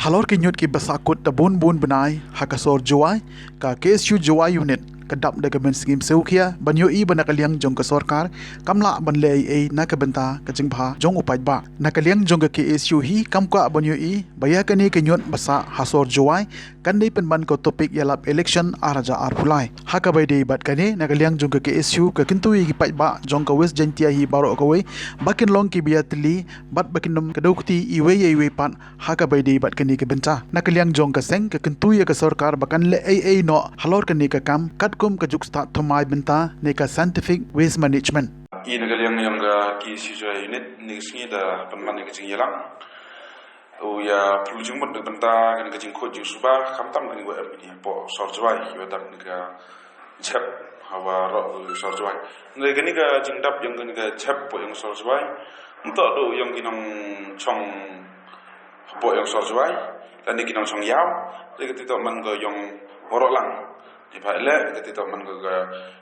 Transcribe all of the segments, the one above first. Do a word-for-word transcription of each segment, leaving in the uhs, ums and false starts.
Halor ki ñiut ki ba sahkut da bun bun bnai ha ka sor Jowai, ka K S U Jowai Unit ka dap da ka mynsngi sngewkhia ban ïohi ba na ka liang jong ka sorkar kam lah ban leh ei ei na ka bynta ka jingbha jong u paidbah. Na ka liang jong ka K S U hi kam kwah ban ïohi ba ïa kane ka ñiut ba sah ha sor Jowai kan dei pynban ka topic ïalap election ar hajar arphew lai. Ha kaba ïadei bad kane, na ka liang jong ka K S U ka kyntu ïa ki paidbah jong ka West Jaintia hi baroh kawei ba kin long ki ba ïatylli bad ba kin ym kdew kti iwei ïa iwei pat ha kaba ïadei bad kane ka bynta. Na ka liang jong ka seng ka kyntu ïa ka sorkar ba kan leh ei ei noh halor kane ka kam katkum ka juk stad thymmai bynta ne ka scientific waste management. I na ka liang jong ka K S U Jowai Unit, ynne ka sngi da pynman ïa ka jingïalang u ïa pynlut jingmut na ka bynta kane ka jingkhuid jingsuba, khamtam kine kiba em kine hapoh sor Jowai, kiba dap kane ka jhep ha baroh sor Jowai. Hynrei kane ka jingdap jong kane ka jhep hapoh sor Jowai, ym toh dei jong ki nongshong hapoh sor Jowai lane ki nongshong ïaw, hynrei ka tip toh man ka jong baroh lang. Neibhah leh ka tip toh man ka, ka,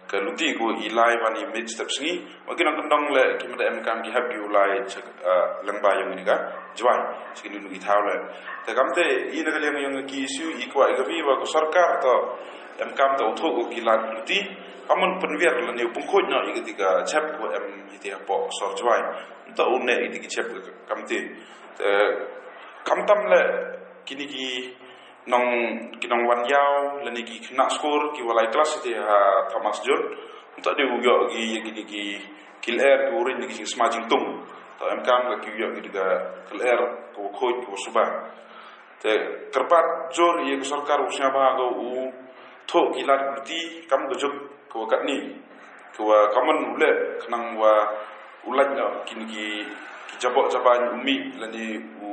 ka luti kaba i lai ban i miet step sngi. Ba ki nongkyndong leh kim da em kam, ki hap ki u lai sha, ah, lyngba jong kane ka Jowai, sha kine ki thaw leh. Te kamte i na ka liang jong ka K S U i kwah i ka bynta ba ka sorkar toh em kam toh u thoh ki lad luti, kam ban pynwiar lane u pynkhuid noh ïa kata ka jhep kaba em ïa kata hapoh sor Jowai. Ym toh u neh ïa kata ka jhep kamte. Te khamtam leh kine ki nong, ki nongwan ïaw lane ki khynnah skul kiba lai klas ïa kata ha Thomas Jones, ym toh dei u ïoh ki ïa kine ki, ki lyer kiba ring, ki jingsma jingtung. Toh em kam ba ki ïoh kata ka lyer kaba khuid kaba suba. Te kyrpad jur ïa ka sorkar u sngewbha ba u thoh ki lad luti kam ka juk kaba katne, kaba kam ban u leh khnang ba u lait noh kine ki, ki jaboh jabañ u mih lane u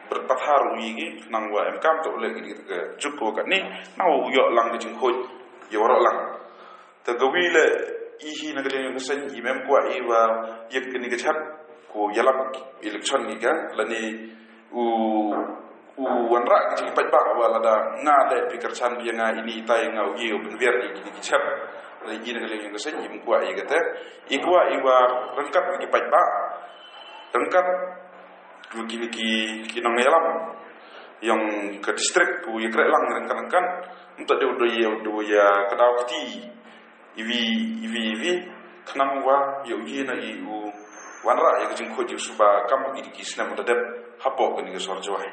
bret pathar u mih, khnang ba em kam toh u leh kine ki ka juk kaba katne, khnang ba u ïoh lang ka jingkhuid ïa baroh lang. Te kawei leh, i hi na ka liang jong ka seng im kwah i ba ïa kane ka jhep kaba ïalap election ïa ka, lane u, u wanrah ka jingpaidbah ba lada nga leh phi kyrchan phi ïa nga, ine itai nga u ïa u pynwiar ïa kine ki jhep. Lane i na ka liang jong ka seng im kwah ïa kata. I kwah i ba ryngkat ki paidbah, ryngkat ki, ki, ki nongïalam jong ka district, u ïa kreh lang ryngkat ryngkat. Ym toh dei u dei u dei u ïa kdaw kti iwi, iwi, iwi, khnang ba ïa u ïa na i u wanrah ïa ka jingkhuid jingsuba kam ki, ki snem da dep hapoh kane ka sor Jowai.